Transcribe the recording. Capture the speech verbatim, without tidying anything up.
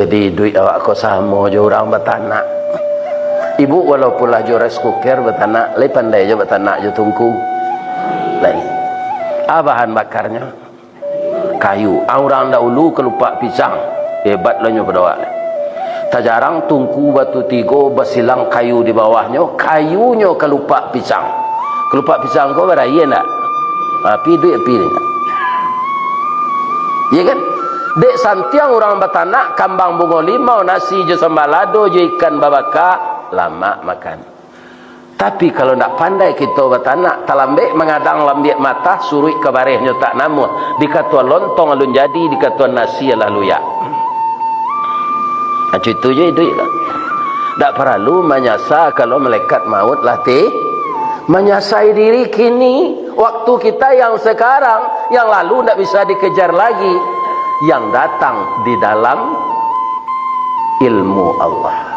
Jadi, iduik awak ko samo jo urang batanak. Ibuk walaupun lah jo rice cooker batanak, lai pandai jo batanak jo tungku. Lai. A bahan bakarnyo? Kayu. A urang dahulu kalupak pisang. Hebat lah nyo pado awak. Tajarang tungku batu tigo basilang kayu di bawahnyo, kayunyo kalupak pisang. Kalupak pisang ko baraia ndak? Api iduik api ni. Iya kan? Dek santiang urang batanak, kambang bungo limau, nasi jo sambalado jo ikan babaka, lamak makan. Tapi kalau ndak pandai kito batanak, talambek mangadang lambiak matah, suruik ka barehnyo tak namuah, dikatoan lontong alun jadi, dikatoan nasi alah luyak. Macam itu je iduik lah. Ndak paralu manyasa kalau malaikat maut lah ti-, manyasai diri kini, waktu kita yang sekarang, yang lalu ndak bisa dikejar lagi, yang datang di dalam ilmu Allah.